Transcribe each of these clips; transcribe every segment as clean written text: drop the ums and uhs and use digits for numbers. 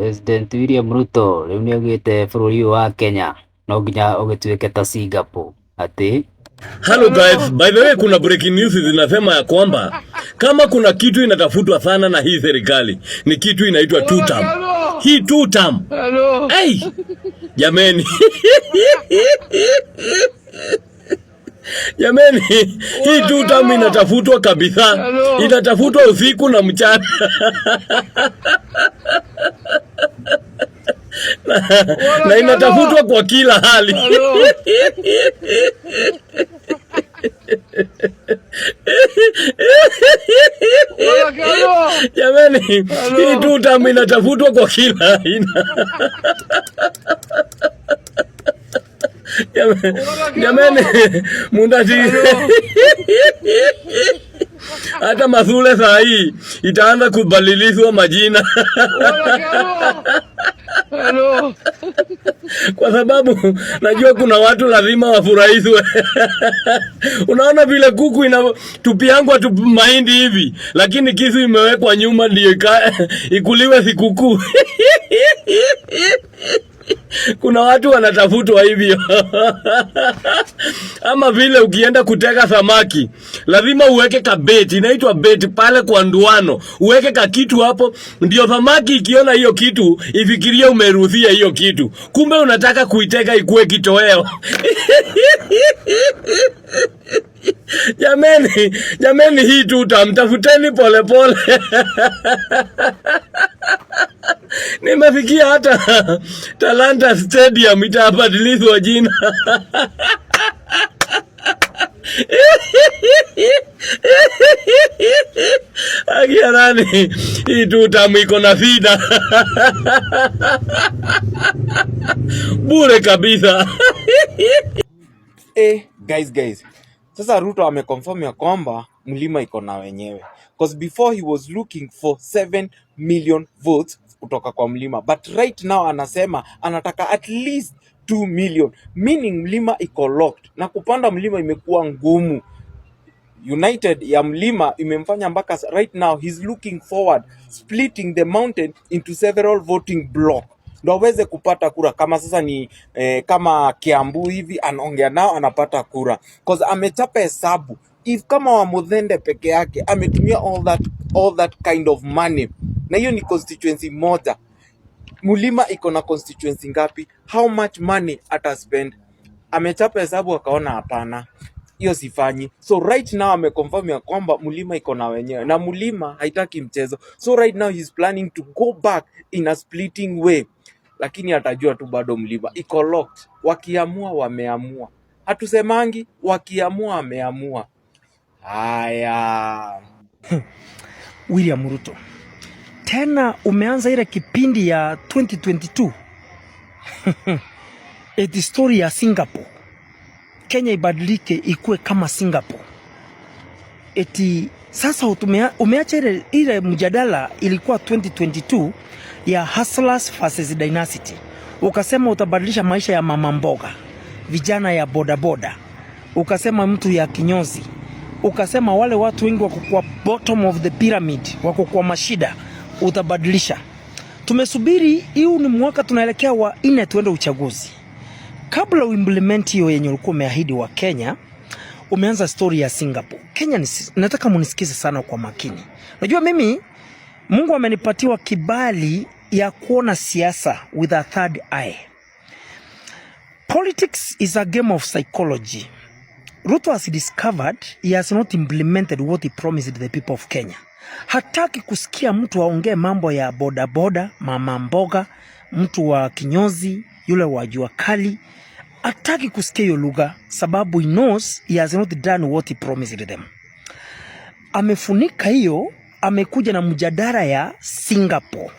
President William Ruto rĩu nĩaugĩte bũrũri ũyũ wa Kenya no nginya ũgĩtuĩke ta Singapore atĩ. Hello guys, by the way kuna breaking news zinasema ya kwamba kama kuna kitu inatafutwa sana na hii serikali ni kitu inaitwa two term. Hii two term. Hey, jameni. Jameni, hii two term inatafutwa kabisa. Inatafutwa usiku na mchana. Na inatafutwa kwa kila hali. Jameni, hii two term inatafutwa kwa kila aina. Jameni, mundati hata masule saa hii itaanza kubadilishwa majina kwa sababu najua kuna watu lazima wafurahishwe. Unaona vile kuku inatupiangwa tu mahindi hivi, lakini kisu imewekwa nyuma ndio ikuliwe sikukuu. Kuna watu wanatafutwa hivyo. Ama vile ukienda kutega samaki lazima uweke ka bait, inaitwa bait pale kwa nduano, uweke ka kitu hapo, ndio samaki ikiona hiyo kitu ifikirie umeruhusia hiyo kitu, kumbe unataka kuitega ikuwe kitoweo. Jameni, jameni, hii tutamtafuteni pole pole. Nimefikia hata Talanta Stadium itabadilishwa jina. Akia nani, hii tu tamu iko na shida. Bure kabisa. Guys, guys. Sasa Ruto ameconfirm ya kwamba mlima iko na wenyewe. Cause before he was looking for 7 million votes kutoka kwa mlima, but right now anasema anataka at least 2 million, meaning mlima iko locked na kupanda mlima imekuwa ngumu. United ya mlima imemfanya mpaka right now he's looking forward splitting the mountain into several voting block ndo aweze kupata kura. Kama sasa ni kama Kiambu hivi anaongea nao anapata kura, cause amechapa hesabu if kama Wamuthende peke yake ametumia all that kind of money, na hiyo ni constituency moja. Mlima iko na constituency ngapi? How much money ata spend? Amechapa hesabu akaona hapana, hiyo sifanyi. So right now ameconfirm ya kwamba mlima iko na wenyewe na mlima haitaki mchezo. So right now he's planning to go back in a splitting way, lakini atajua tu bado mlima iko locked. Wakiamua wameamua, hatusemangi, wakiamua wameamua. Haya, William Ruto, tena umeanza ile kipindi ya 2022 eti story ya Singapore, Kenya ibadilike ikuwe kama Singapore. Eti sasa umeacha ile mjadala ilikuwa 2022 ya hustlers versus dynasty, ukasema utabadilisha maisha ya mama mboga, vijana ya bodaboda, ukasema mtu ya kinyozi, ukasema wale watu wengi wako kwa bottom of the pyramid, wako kwa mashida, utabadilisha. Tumesubiri, huu ni mwaka tunaelekea wa nne tuende uchaguzi. Kabla uimplement hiyo yenye ulikuwa umeahidi wa Kenya, umeanza story ya Singapore. Kenya ni, nataka munisikize sana kwa makini. Unajua mimi Mungu amenipatiwa kibali ya kuona siasa with a third eye. Politics is a game of psychology. Ruto has discovered he has not implemented what he promised the people of Kenya. Hataki kusikia mtu aongee mambo ya bodaboda, mama mboga, mtu wa kinyozi, yule wa jua kali. Hataki kusikia hiyo lugha sababu he knows he has not done what he promised them. Amefunika hiyo, amekuja na mjadala ya Singapore.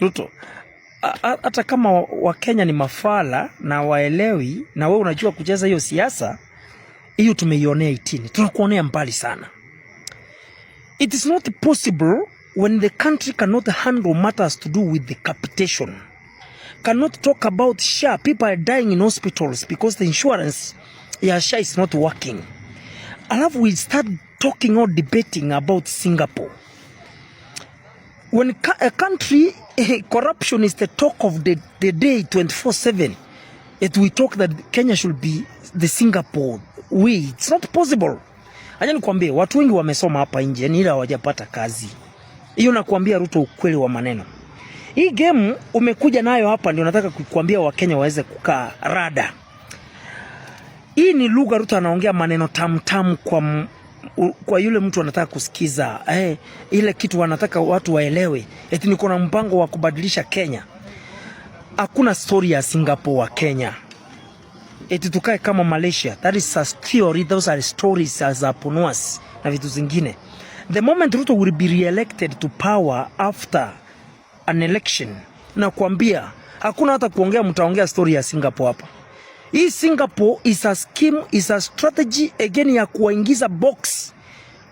Ruto, hata kama Wakenya ni mafala na waelewi, na wewe unajua kucheza hiyo siasa, hiyo tumeionea itini, tunakuonea mbali sana. It is not possible when the country cannot handle matters to do with the capitation, cannot talk about SHA. People are dying in hospitals because the insurance ya SHA is not working. Alafu we start talking or debating about Singapore. When a country, corruption is the talk of the day 24/7, it we talk that Kenya should be the Singapore way. It's not possible. Acha nikwambie, watu wengi wamesoma hapa nje, ni ila hawajapata kazi. Hiyo nakwambia Ruto, ukweli wa maneno. Hii game umekuja nayo hapa ndio nataka kukuambia Wakenya waweze kukaa rada. Hii ni lugha Ruto anaongea maneno tamtamu kwa yule mtu anataka kusikiza, ile kitu wanataka watu waelewe, eti niko na mpango wa kubadilisha Kenya. Hakuna story ya Singapore wa Kenya, eti tukae kama Malaysia. That is a theory, those are stories za Abunuwasi na vitu zingine. The moment Ruto will be re-elected to power after an election, nakwambia hakuna hata kuongea, mtaongea story ya Singapore hapa. Hii Singapore is a scheme, is a strategy again ya kuwaingiza box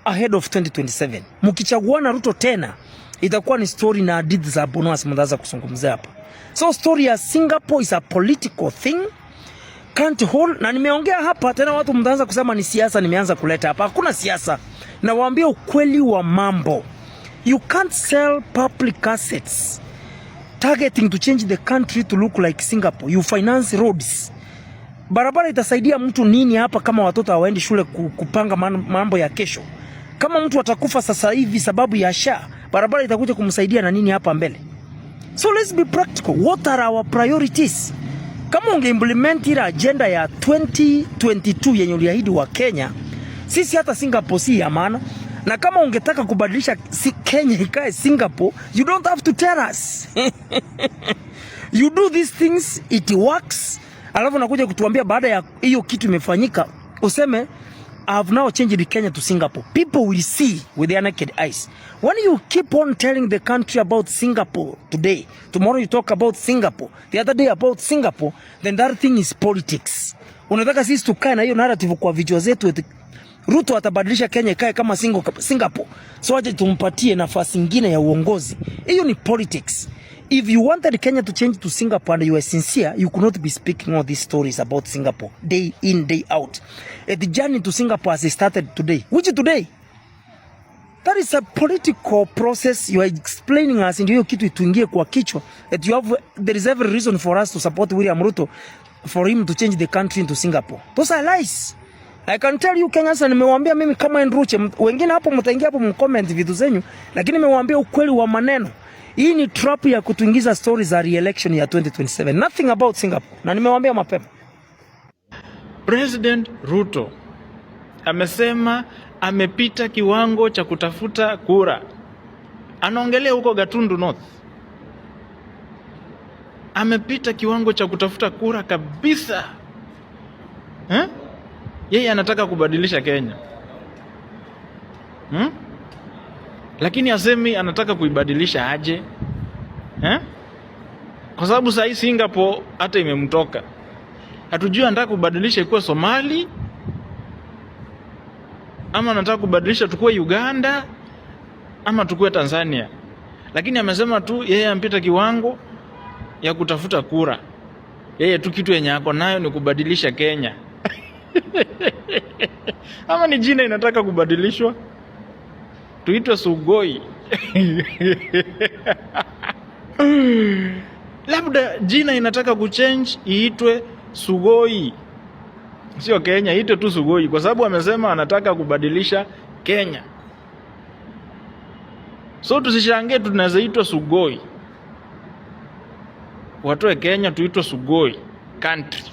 ahead of 2027. Mkichaguana Ruto tena itakuwa ni story na hadithi za Abunuwasi mtaanza kuzungumzia hapa. So story ya Singapore is a political thing, can't hold. Na nimeongea hapa tena, watu mtaanza kusema ni siasa nimeanza kuleta hapa. Hakuna siasa, nawaambia ukweli wa mambo. You can't sell public assets targeting to change the country to look like Singapore. You finance roads. Barabara itasaidia mtu nini hapa kama watoto hawaendi shule kupanga mambo ya kesho? Kama mtu atakufa sasa hivi sababu ya SHA, barabara itakuja kumsaidia na nini hapa mbele? So let's be practical. What are our priorities? Kama ungeimplement ile agenda ya 2022 yenye uliahidi Wakenya, sisi hata Singapore si ya maana. Na kama ungetaka kubadilisha si Kenya ikae Singapore, you don't have to tell us. You do these things, it works. Alafu nakuja kutuambia baada ya hiyo kitu imefanyika, useme, "I have now changed Kenya to Singapore." People will see with their naked eyes. When you keep on telling the country about Singapore today, tomorrow you talk about Singapore, the other day about Singapore, then that thing is politics. Unataka sisi tukae na hiyo narrative kwa vichwa zetu eti Ruto atabadilisha Kenya ikae kama Singapore. So aje tumpatie nafasi nyingine ya uongozi. Hiyo ni politics. If you wanted Kenya to change to Singapore and you were sincere, you could not be speaking all these stories about Singapore day in, day out. The journey to Singapore has started today. Which today? That is a political process you are explaining us, ndio hiyo kitu ituingie kwa kichwa. That you have, there is every reason for us to support William Ruto for him to change the country into Singapore. Those are lies. I can tell you Kenyans, na nimewaambia mimi kama Andrew Ruche, wengine hapo mtaingia hapo mcomment vitu zenyu, lakini nimewaambia ukweli wa maneno. Hii ni trap ya kutuingiza stories za re-election ya 2027. Nothing about Singapore. Na nimewaambia mapema. President Ruto amesema amepita kiwango cha kutafuta kura. Anaongelea huko Gatundu North. Amepita kiwango cha kutafuta kura kabisa, eh? Yeye anataka kubadilisha Kenya, Lakini asemi anataka kuibadilisha aje, eh? Kwa sababu saa hii Singapore hata imemtoka, hatujui anataka kubadilisha ikuwe Somali ama anataka kubadilisha tukue Uganda ama tukue Tanzania, lakini amesema tu yeye ampita kiwango ya kutafuta kura. Yeye tu kitu yenye ako nayo ni kubadilisha Kenya. Ama ni jina inataka kubadilishwa tuitwe Sugoi. Labda jina inataka kuchange iitwe Sugoi, sio Kenya, iitwe tu Sugoi, kwa sababu amesema anataka kubadilisha Kenya. So tusishangae tunaweza itwa Sugoi, watoe Kenya tuitwe Sugoi country.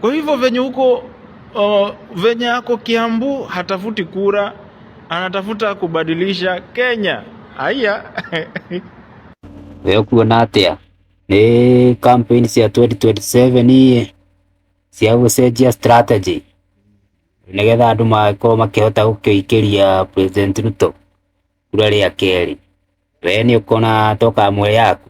Kwa hivyo venye huko venye ako Kiambu hatafuti kura, anatafuta kubadilisha Kenya. Haya. We ũkuona atĩa? Nĩ campaign cia 2027 cia gũcenjia strategy nĩgetha andũ makorwo makĩhota gũkĩikĩria President Ruto kura rĩa kerĩ. We nĩ ũkuona toka kamwe yaku?